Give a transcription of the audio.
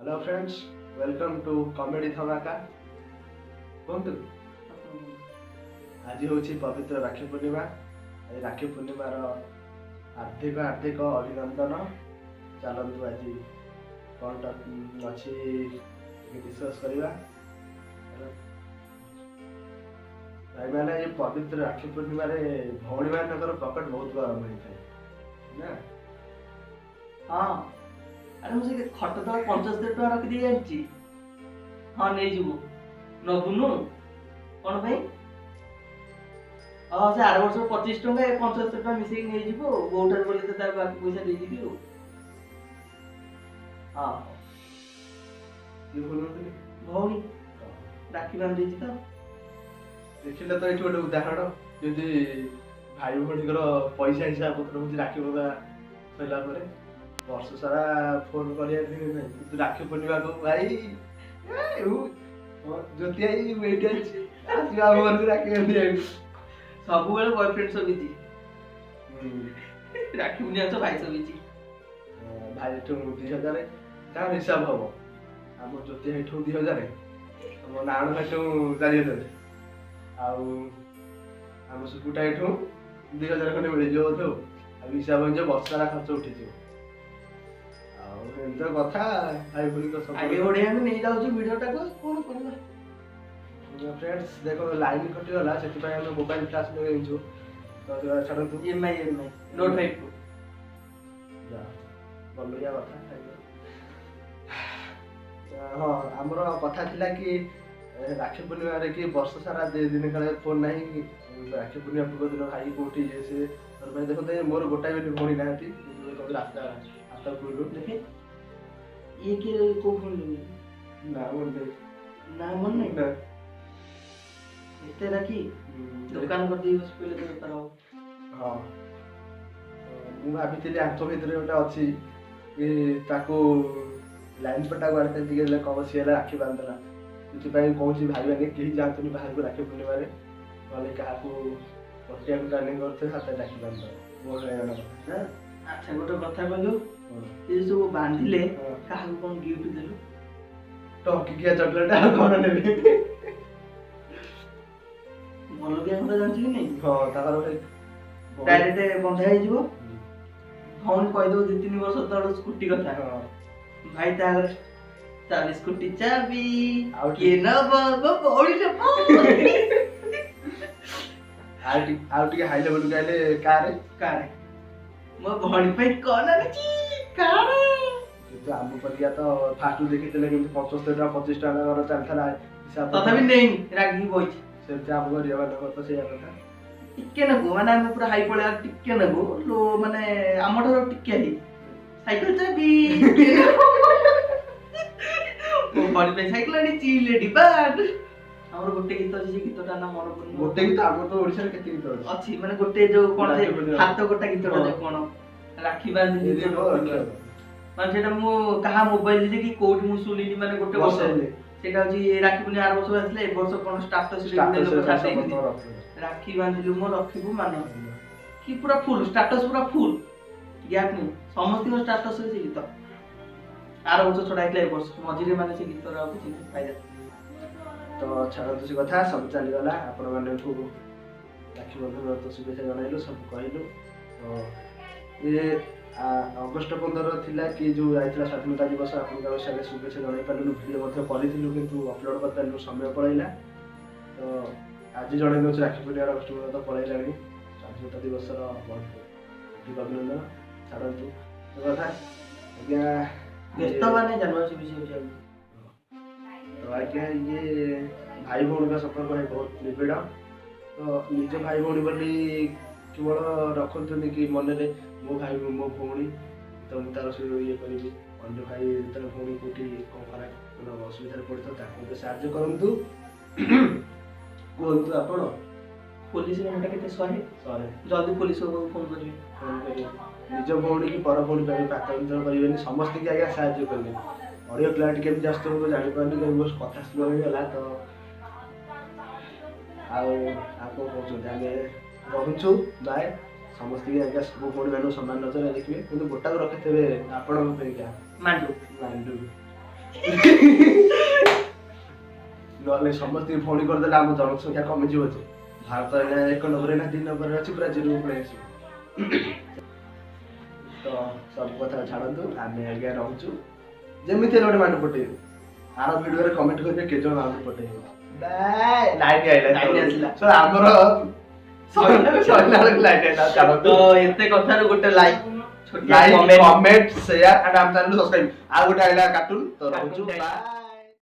Hello friends, welcome to Comedy Dhamaka. କୁହନ୍ତୁ। ଆଜି ହେଉଛି ପବିତ୍ର ରାକ୍ଷୀ ପୂର୍ଣ୍ଣିମା। ଆଜି ରାକ୍ଷୀ ପୂର୍ଣ୍ଣିମାର ହାର୍ଦ୍ଦିକ ହାର୍ଦ୍ଦିକ ଅଭିନନ୍ଦନ। ଚାଲନ୍ତୁ, ଆଜି କ'ଣଟା ଅଛି ଟିକେ ଡିସ୍କସ୍ କରିବା। ଭାଇମାନେ, ଏ ପବିତ୍ର ରାକ୍ଷୀ ପୂର୍ଣ୍ଣିମାରେ ଭଉଣୀମାନଙ୍କର ପକେଟ ବହୁତ ଗରମ ହେଇଥାଏ ନା? ହଁ, ଆରେ ମୁଁ ସେ ଖଟ ତଳେ 75 ଟଙ୍କା ରଖିଦେଇ ଜାଣିଛି। ହଁ, ନେଇଯିବୁ। ନବୁନୁ କ'ଣ ପାଇଁ? ହଁ, ସେ ଆର ବର୍ଷ 25 ଟଙ୍କା, ଏ 75 ଟଙ୍କା ମିଶେଇକି ନେଇଯିବୁ ଆଉ। ବୋଉଠାରୁ ଗଲେ ତ ତାର ବାକି ପଇସା ଦେଇଯିବି ଆଉ। ହଁ। କିଏ ଫୋନ କରିଥିଲେ? ଭଉଣୀ ରାକ୍ଷୀ ବାନ୍ଧି ଦେଇଛି ତ। ଦେଖିଲେ ତ, ଏଇଠି ଗୋଟେ ଉଦାହରଣ, ଯେମିତି ଭାଇ ଭଉଣୀଙ୍କର ପଇସା ହିସାବ ପତ୍ର ହଉଛି ରାକ୍ଷୀ ପୂର୍ଣ୍ଣିମା ସରିଲା ପରେ। ବର୍ଷ ସାରା ଫୋନ କରିବା ନାହିଁ, କିନ୍ତୁ ରାକ୍ଷୀ ପୂର୍ଣ୍ଣିମାକୁ ଭାଇ ଏ, ଉ, ଜ୍ୟୋତି ଭାଇ, ମୁଁ ଏଇଠି ଅଛି, ଆସିବା ଆମ ଘରକୁ ରାକ୍ଷୀ ବାନ୍ଧିବାକୁ। ସବୁବେଳେ ବୟଫ୍ରେଣ୍ଡ ସହ ବିଜି, ରାକ୍ଷୀ ପୂର୍ଣ୍ଣିମା ତ ଭାଇ ସହ ବିଜି। ଭାଇ ଏଠୁ 2000, ତାର ହିସାବ ହବ। ଆମ ଜ୍ୟୋତି ଭାଇଠୁ 2000, ଆମ ନାରାୟଣ ଭାଇଠୁ 4000, ଆଉ ଆମ ସୁକୁଟା ଏଠୁ 2000 ଖଣ୍ଡେ ମିଳିଯିବ ବୋଧେ। ଆଉ ହିସାବ ହେଇଯିବ, ବର୍ଷ ସାରା ଖର୍ଚ୍ଚ ଉଠିଯିବ। ଆଉ ଏମିତି ତ କଥା ଭାଇ ଭଉଣୀଙ୍କ ଆଗେ ସମ୍ପର୍କ। ବଢିଆ, ଆମେ ନେଇଯାଉଛୁ ଭିଡିଓଟାକୁ, କଣ କରିବା? ଫ୍ରେଣ୍ଡସ୍, ଦେଖ, ଲାଇନ୍ କଟିଗଲା, ସେଥିପାଇଁ ଆମେ ମୋବାଇଲ ଫ୍ଲାସ୍ ଲଗେଇଛୁ। ତ ସେଗୁଡ଼ା ଛାଡ଼ନ୍ତୁ। MI Note 5 Pro. ଯା ବଲିଆ କଥା। ହଁ, ଆମର କଥା ଥିଲା କି ରାକ୍ଷୀ ପୂର୍ଣ୍ଣିମାରେ କି ବର୍ଷ ସାରା 2 ଦିନ କାଳେ ଫୋନ୍ ନାହିଁ, ରାକ୍ଷୀ ପୂର୍ଣ୍ଣିମା ପୂର୍ବ ଦିନ ଭାଇ କୋଉଠି ଇଏ ସେ ପାଇଁ। ଦେଖନ୍ତୁ, ଏ ମୋର ଗୋଟାଏ ବୋଲି ଭଉଣୀ ନାହାନ୍ତି। ଦେଖନ୍ତୁ, ରାସ୍ତା ହାତ ପୂର୍ବରୁ ଦେଖେ, ଇଏ କିଏ, କୋଉ ଭଉଣୀ? ନା, ମନେ ନାହିଁ। ନା, ମନେ ନାହିଁ? ନା। ଏତେ ରାକ୍ଷୀ ଦୋକାନ କରିଦେଇ ବସି ପଡ଼ିଲେ ତ ବେପାର ହବ। ହଁ, ମୁଁ ଭାବିଥିଲି ଆଙ୍କ ଭିତରେ ଗୋଟେ ଅଛି କି ତାକୁ ଲାଇନ୍ ପଟାକୁ ଆଣିତେ ଟିକେ ହେଲେ କଣ ସିଏ ହେଲା ରାକ୍ଷୀ ବାନ୍ଧିଦେଲା। ସେଥିପାଇଁ କହୁଛି ଭାଇମାନେ, କେହି ଯାଆନ୍ତୁନି ବାହାରକୁ ରାକ୍ଷୀ ପୂର୍ଣ୍ଣିମାରେ, ନହେଲେ କାହାକୁ ପଟିଆକୁ ପ୍ଲାନିଂ କରୁଥିବେ, ହାତରେ ରାକ୍ଷୀ ବାନ୍ଧିଦେବ। ମୋ କହିବା କଥା ନା। ଆଚ୍ଛା, ଗୋଟେ କଥା କହିଲୁ। କଣ? ଏ ସବୁ ବାନ୍ଧିଲେ କାହାକୁ କଣ ଗିଫ୍ଟ ଦେଲୁ? ଟଙ୍କିକିଆ ଚକୋଲେଟ୍, ଆଉ କଣ ନେବି? ଭଲ କିଆ କଥା ଜାଣିଛୁ କି ନାଇଁ? ହଁ, ତାଙ୍କର ଭାଇ ଡାଇରେକ୍ଟ ବନ୍ଧା ହେଇଯିବ। ଭଉଣୀ କହିଦବ 2-3 ବର୍ଷ ତଳ ସ୍କୁଟି କଥା। ଭାଇ ତା ଆଗରେ ଚାବି, ସ୍କୁଟି ଚାବି। ଆଉ କିଏ ନବ? ମୋ ଭଉଣୀ ନବ। ଆଉ ଟିକେ ହାଇ ଲେଭେଲକୁ ଆଇଲେ କାରେ। କାରେ, ମୋ ଭଉଣୀ ପାଇଁ କଣ ଆଣିଛି? କାରେ। କିନ୍ତୁ ଆମ ପରିକା ତ ଫାଷ୍ଟରୁ ଦେଖିଥିଲେ କେମିତି 75 ଟଙ୍କା, 25 ଟଙ୍କା ତାଙ୍କର ଚାଲିଥିଲା ହିସାବ। ତଥାପି ନେଇନି, ରାଗିକି ବଇଛି। ସେମିତି ଆମ ଗରିବ ମାନଙ୍କର ତ ସେଇଆ କଥା। ଟିକେ ନେବୁ, ମାନେ ଆମେ ପୁରା ହାଇ ପଳେଇବା, ଟିକେ ନେବୁ ଲୋ, ମାନେ ଆମଠାରୁ ଟିକେ ହାଇ। ସାଇକେଲ ଚାବି, ମୋ ଭଉଣୀ ପାଇଁ ସାଇକେଲ ଆଣିଛି, ଲେଡି ବାର୍ଡ। ଆମର ଗୋଟେ ଗୀତ ଅଛି, ସେ ଗୀତଟା ନା ମନେ ପଡୁନି। ଗୋଟେ ଗୀତ? ଆମର ତ ଓଡ଼ିଶାରେ କେତେ ଗୀତ ଅଛି। ଅଛି, ମାନେ ଗୋଟେ ଯୋଉ କଣ ସେ ରାକ୍ଷୀ ପୂର୍ଣ୍ଣିମା। ହାତ ଗୋଟା ଗୀତଟା ଯୋଉ କଣ ରାକ୍ଷୀ ବାନ୍ଧିଲି। ଏ ରକ୍ଷା। ମାନେ ସେଇଟା ମୁଁ କାହା ମୋବାଇଲରେ କି କୋଉଠି ମୁଁ ଶୁଣିନି, ମାନେ ଗୋଟେ ବର୍ଷ। ବର୍ଷ। ସେଇଟା ହଉଛି ରାକ୍ଷୀ ପୂର୍ଣ୍ଣିମା ଆର ବର୍ଷ ଆସିଲା, ଏ ବର୍ଷ କଣ ଷ୍ଟାଟସ ଷ୍ଟାଟସ୍ ଲୋକ ଛାଡ଼ି ଦେଇଛନ୍ତି। ସମସ୍ତଙ୍କର ରଖିବେ। ରାକ୍ଷୀ ବାନ୍ଧିଲୁ ମୋ ରଖିବୁ ମାନ କି ପୁରା ଫୁଲ ଷ୍ଟାଟସ, ପୁରା ଫୁଲ ଗ୍ୟାପ୍ ନାହିଁ, ସମସ୍ତଙ୍କ ଷ୍ଟାଟସ ସେ ଗୀତ। ଆର ବର୍ଷ ଛଡା ହେଇଥିଲା, ଏ ବର୍ଷ ମଝିରେ, ମାନେ ସେ ଗୀତର ଆଉ କିଛି ଫାଇଦା। ତ ଛାଡ଼ନ୍ତୁ ସେ କଥା, ସବୁ ଚାଲିଗଲା। ଆପଣମାନଙ୍କୁ ରାକ୍ଷୀ ବନ୍ଧନର ତ ଶୁଭେଚ୍ଛା ଜଣାଇଲୁ, ସବୁ କହିଲୁ। ତ ଏ ଅଗଷ୍ଟ 15 ଥିଲା କି ଯୋଉ ଯାଇଥିଲା ସ୍ୱାଧୀନତା ଦିବସ, ଆପଣଙ୍କୁ ଆମେ ସାଙ୍ଗେ ଶୁଭେଚ୍ଛା ଜଣାଇ ପାରିଲୁନୁ। ଭିଡ଼ିଓ ମଧ୍ୟ କରିଥିଲୁ, କିନ୍ତୁ ଅପଲୋଡ଼ କରିପାରିଲୁ, ସମୟ ପଳେଇଲା। ତ ଆଜି ଜଣାଇ ଦେଉଛୁ, ରାକ୍ଷୀ ପୂର୍ଣ୍ଣିମାର ଅଗଷ୍ଟ 15 ତ ପଳେଇଲାଣି, ସ୍ୱାଧୀନତା ଦିବସର ବହୁତ ଅଧିକ ଅଭିନନ୍ଦନ। ଛାଡ଼ନ୍ତୁ ସେ କଥା ଆଜ୍ଞା। ବ୍ୟସ୍ତ ମାନେ ଜାନୁଆରୀ 26 ହେଉଛି ଆଗକୁ। ତ ଆଜ୍ଞା, ଇଏ ଭାଇ ଭଉଣୀଙ୍କ ସମ୍ପର୍କ ଭାଇ ବହୁତ ନିବିଡ଼। ତ ନିଜ ଭାଇ ଭଉଣୀ ବୋଲି କେବଳ ରଖନ୍ତୁନି କି ମନରେ, ମୋ ଭାଇ ମୋ ଭଉଣୀ ତ ମୁଁ ତାର ସେ ଇଏ କରିବି। ଅନ୍ୟ ଭାଇ ଯେତେବେଳେ ଭଉଣୀ କୋଉଠି କ'ଣ ଖରାପ ମାନେ ଅସୁବିଧାରେ ପଡ଼ିଥିବ, ତାକୁ ମଧ୍ୟ ସାହାଯ୍ୟ କରନ୍ତୁ। କୁହନ୍ତୁ ଆପଣ। ପୋଲିସ ନମ୍ବରଟା କେତେ? 100? 100। ଜଲ୍ଦି ପୋଲିସ ଫୋନ କରିବେ। ଫୋନ୍ କରିବେ। ନିଜ ଭଉଣୀ କି ପର ଭଉଣୀ ପାଇଁ ପାତରଅନ୍ତର କରିବେନି, ସମସ୍ତଙ୍କୁ ଆଜ୍ଞା ସାହାଯ୍ୟ କରିବେ। ଅଡ଼ିଓ କ୍ଲାରିଟି କେମିତି ଆସୁଥିବ ମୁଁ ଜାଣିପାରୁନି, କାହିଁକି ମୋ କଥା ସ୍ଲୋ ହେଇଗଲା। ତ ଆଉ ଆଉ କ'ଣ କହୁଛନ୍ତି? ଆମେ ରହୁଛୁ, ବାଏ। ସମସ୍ତଙ୍କୁ ଆଜ୍ଞା, ସବୁ ଭଉଣୀମାନଙ୍କୁ ସମାନ ନଜରରେ ଦେଖିବେ, କିନ୍ତୁ ଗୋଟାକୁ ରଖିଥିବେ ଆପଣଙ୍କ ପାଇଁକା। ମାଣ୍ଡୁ। ମାଣ୍ଡୁ। ନହେଲେ ସମସ୍ତଙ୍କୁ ଭଉଣୀ କରିଦେଲେ ଆମ ଜନସଂଖ୍ୟା କମିଯିବ ଯେ। ଭାରତ ଏଇନା ଏକ ନମ୍ବରରେ ନା 2 ନମ୍ବରରେ ଅଛି, ପୁରା ଜିରୋ ପଳେଇ ଆସିବ। ତ ସବୁ କଥା ଛାଡ଼ନ୍ତୁ, ଆମେ ଆଜ୍ଞା ରହୁଛୁ। ଯେମିତି ହେଲେ ଗୋଟେ ମାଣ୍ଡୁ ପଟେଇବୁ। ଆର ଭିଡ଼ିଓରେ କମେଣ୍ଟ କରିବେ କେତେ ଜଣ ମାଣ୍ଡୁ ପଟେଇବୁ। ବାଏ। ଲାଇନ୍ ଆଇଲା। ଲାଇନ୍ ଆସିଲା। ଶଳା, ଆମର ସରିଲା ସରିଲା ବେଳକୁ ଲାଇନ୍ ଆଇଲା। ଛାଡ଼ନ୍ତୁ। ତ ଏତେ କଥାରୁ ଗୋଟେ ଲାଇକ୍, ଛୋଟିଆ like, comment. Comment, share and ଆମ ଚ୍ୟାନେଲ ସବସ୍କ୍ରାଇବ। ଆଉ ଗୋଟେ ଆଇଲା କାର୍ଟୁନ। ତ ରହୁଛୁ। Cartoon। ବାଏ।